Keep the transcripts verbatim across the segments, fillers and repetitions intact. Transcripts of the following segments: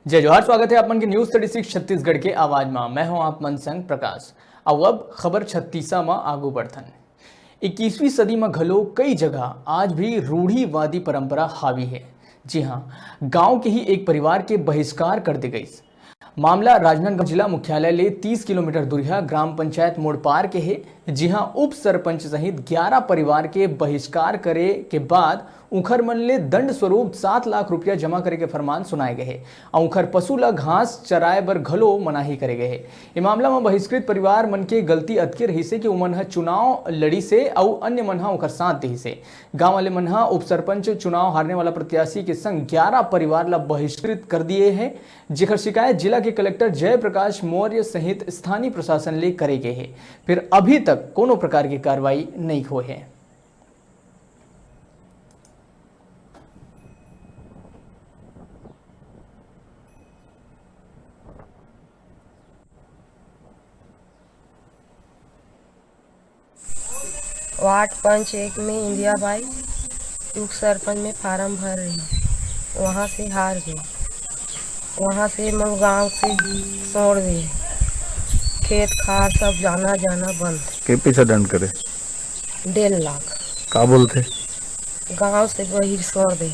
जय जोहार, स्वागत है आप मन के News Thirty Six छत्तीसगढ़ के आवाज मा। मैं हूं आप मन संग प्रकाश। अउ अब खबर छत्तीसा मा आगू बढ़थन। इक्कीसवीं सदी मा घलो कई जगह आज भी रूढ़िवादी परंपरा हावी है। जी हां, गांव के ही एक परिवार के बहिष्कार कर दे गईस। मामला राजनांदगांव जिला मुख्यालय ले तीस किलोमीटर दूरिहा ग्राम पंचायत मोड़ पार के हे, जिहां उप सरपंच सहित ग्यारह परिवार के बहिष्कार करे के बाद उंखर मन ले दंड स्वरूप सात लाख रुपया जमा करे के फरमान सुनाए गए हे अउ उंखर पशु ल घास चराए बर घलो मनाही करे गए हे। ए मामला म बहिष्कृत परिवार मन के गलती अतके रहिसे कि उमन ह चुनाव लड़िसे अउ अन्य मन ह उंखर साथ दिहिसे। गांव वाले मन ह उप सरपंच चुनाव हारने वाला प्रत्याशी के संग ग्यारह परिवार ल बहिष्कृत कर दिए हे, जेकर शिकायत जिला के कलेक्टर जय प्रकाश मौर्य सहित स्थानीय प्रशासन ले करे गए हे। फिर अभी तक कोनो प्रकार के कार्रवाई नइ होए हे। वार्ड पंच एक में इंदिरा बाई उप सरपंच में फार्म भर रही, वहाँ से हार गई। वहाँ से मैं गांव से छोड़ गई, खेत खार सब जाना जाना बंद। के पैसा दंड करे? डेढ़ लाख। का बोलते? गांव से बहिर छोड़ दे,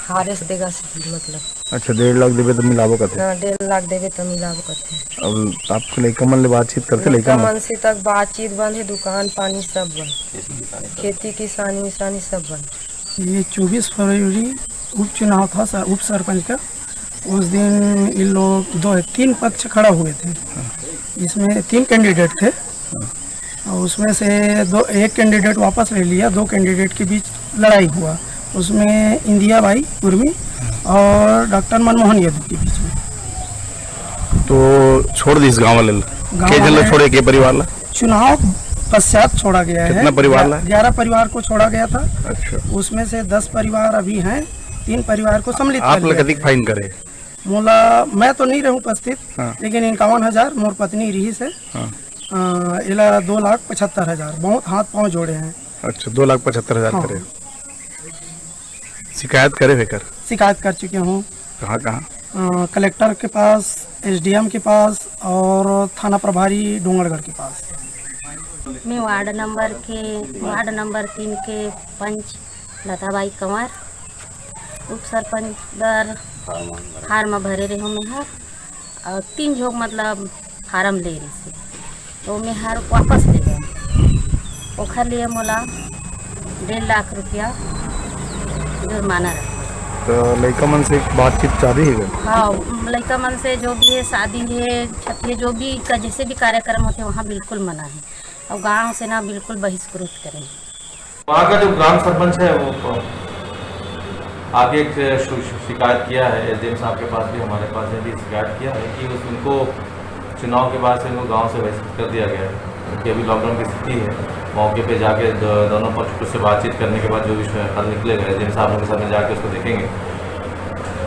हारे से देगा से मतलब। अच्छा, डेढ़ लाख देबे तो मिलाबो कथे? हाँ, डेढ़ लाख देबे तो मिलाबो कथे। अब आपके लइका मन ले बातचीत करते लइका लइका मन? मन से तक बातचीत बंद है, दुकान पानी सब बंद, खेती किसानी उसानी सब बंद। ये चौबीस फरवरी उपचुनाव था सर, उप सरपंच का। उस दिन इन लोग दो, तीन पक्ष खड़ा हुए थे, इसमें तीन कैंडिडेट थे। और उसमें से दो, एक कैंडिडेट वापस ले लिया, दो कैंडिडेट के बीच लड़ाई हुआ, उसमें इंदिरा बाई उर्मी और डॉक्टर मनमोहन यादव के बीच में। तो छोड़ दिस गांव वाले ल? गांव के झन ल वाले छोड़े, के परिवार ला? चुनाव पश्चात छोड़ा गया है। कितना परिवार ला? ग्यारह परिवार को छोड़ा गया था। अच्छा। उसमें से दस परिवार अभी हैं, तीन परिवार को सम्मिलित कर आप लिया कतिक गया है। फाइन करे? मोला, मैं तो नहीं रहूं उपस्थित, हाँ। लेकिन इक्यावन हजार मोर पत्नी रही से, हाँ। अ, एला दो लाख पचहत्तर हजार, बहुत हाथ पांव जोड़े हैं। अच्छा, दो लाख पचहत्तर हजार हाँ। करे। शिकायत करे हो एकर? शिकायत कर चुके हूँ। कहाँ, कहाँ? अ, कलेक्टर के पास, एसडीएम के पास और थाना प्रभारी डोंगरगढ़ के पास। मैं वार्ड नंबर के, वार्ड नंबर तीन के पंच लताबाई कंवर, उप सरपंच बर फार्म भरे रहे हूँ मैं हर, और तीन झोंक मतलब फार्म ले रही थी, तो मैं हर वापस ले गया। ओखर लिए मोला डेढ़ लाख रुपया जुर्माना रहा। तो लइका मन से बातचीत चालू ही है? हाँ, लइका मन से जो भी है, शादी है, छठ है, जो भी का, जैसे भी कार्यक्रम होते हैं, वहाँ बिल्कुल मना है। और गांव से ना बिल्कुल बहिष्कृत करें। वहाँ का जो ग्राम सरपंच है, वो आगे एक शु-, शु-, शिकायत किया है एसडीएम साहब के पास भी, हमारे पास भी शिकायत किया है कि उस, उनको चुनाव के बाद से उनको गांव से बहिष्कृत कर दिया गया है। क्योंकि अभी लॉकडाउन की स्थिति है, मौके पे जाके द-, दोनों पक्ष से बातचीत करने के बाद जो भी श-, हल निकलेगा, एसडीएम साहब उनके सामने जाके उसको देखेंगे।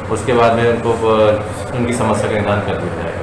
उसके बाद में उनको, अ, उनकी समस्या का निदान कर दिया जाएगा।